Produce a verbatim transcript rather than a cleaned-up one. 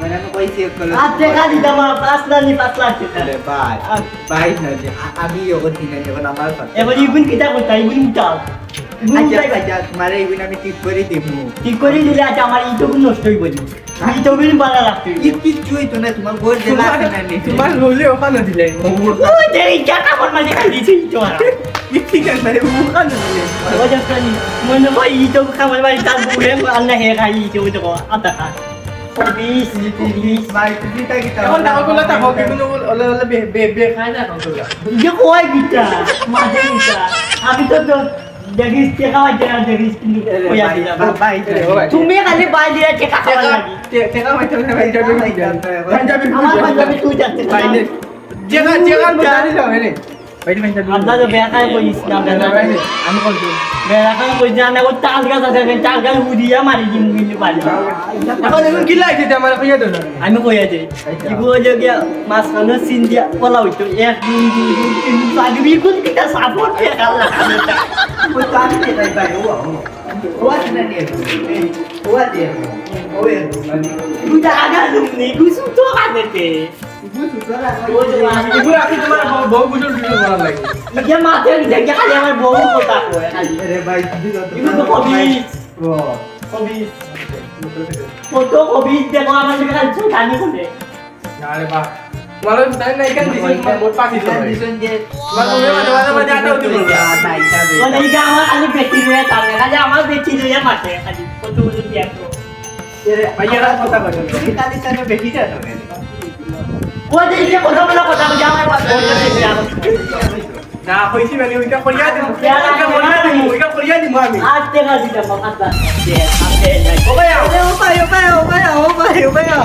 মানে আমি কইছি, এক কলম। আর টেকা দিতাম, আর পাঁচ লাখ নি, পাঁচ লাখ টেকা। আরে ভাই, আর ভাই না যে, আ-, আমি এখন দিন আনি, এখন আমার কথা। এবার ইগুন কিতা করতা, ইগুন উঠাও। ইগুন আচ্ছা, উঠাই। আচ্ছা, তোমারে ইগুন আমি ঠিক করি দিমু। ঠিক করি দিলে আচ্ছা, আমার ইটগুন নষ্ট হইব নি। ইটগুন বালা রাখতে হইব। ই কিচ্ছু হইতো না, তোমার ঘর যে তোমার, লাগবে না নি। তোমার লইলে ওখানে দিলে। ও, যে এই জায়গা আমার মাঝে খালি দিছে ইট আর। ই ঠিক আছে, ওখানে দিলে। ও, জানি, মনে হয় ইট খাবার বাড়ি তার বউয়ে আল্লাহ হে খাই ইট, ওই দেখো, আতা খা। খবিস, খবিস। ভাই, তুমি তা কিতা? এখন ডাবল গোলা তা হোক, কিন্তু ওলে, ওলে বে-, বে-, বে খায় না এখন গোলা। ইয়ে কয় কিতা? মাঝে কিতা? আমি তো, তো দেখিস, টেকা পাইতে না, দেখিস কিন্তু এ রে কইয়া ভাই, দিলাম। ভাই, ভাই, ভাই। তুমি খালি বাইরে টেকা খাওয়া টেকা, লাগে। টে-, টেকা পাইতে না, ভাই, যাবে কি যাবে? পাঞ্জাবি আমার পাঞ্জাবি তুই যাচ্ছে ভাই, না। নে। যেখান, যেখান বুঝা দিল, এনে। বাইরে বাইরে যাবি। আমরা তো বেকার কইস না, বেকার। আমি কল করি। বেকার কইস না, না, ও তাল গাছ আছে, আমি তাল গাছ উড়িয়া মারি দিমু কিন্তু পারি। এখন এখন কি লাগছে যে আমার কইয়া দেন? আমি কইয়া দেই। আচ্ছা। কি বলে গিয়া মাঝখানে সিন দিয়া বলা হইতো, এক, দুই, দুই, দুই, তিন, চার, দুই, কোন কিতা সাপোর্ট দিয়ে খালা? ও তো আমি দেখাই পারি, ও, ও। ও আছে না নিয়ে? ও আছে। ও এ। তুই তো আগা লুম নি, তুই সুতো কাটে। ইগুলো আছে তোমার বউ, বউ গুজর গুজর করার লাগে। ইটা মাতে আমি দেখি খালি আমার বউ কথা কয় খালি। আরে ভাই, তুমি তো ইগুলো তো কবি। ও। কবি। কত কবি দেখো আমার দিকে খালি চুল কানি করে। না রে বাপ। তোমার ওই তাই না, এখানে দিছেন, তোমার বউ পাখি তো ভাই। দিছেন যে তোমার বউ মাঝে মাঝে মাঝে আটাও দিব না। না, এটা দেখ। মানে ইটা আমার খালি বেটি লইয়া তার খালি আমার বেটি লইয়া মাতে খালি। কত উজুর দিয়া তো। এরে, ভাইয়া, কথা বলো। তুমি খালি তাহলে বেটিটা তো কেন? ও যে এই যে কথা বলা, কথা বলি, আমার কথা বলতে দেবে, আমার না, হইছি মানে, ওইটা করিয়া দিমু। ওইটা করিয়া দিমু, ওইটা করিয়া দিমু আমি। আজ টেকা দিতাম, আমার কাছে। ও ভাই, আও। ও ভাই, ও ভাই, ও ভাই, ও ভাই, ও ভাই, আও।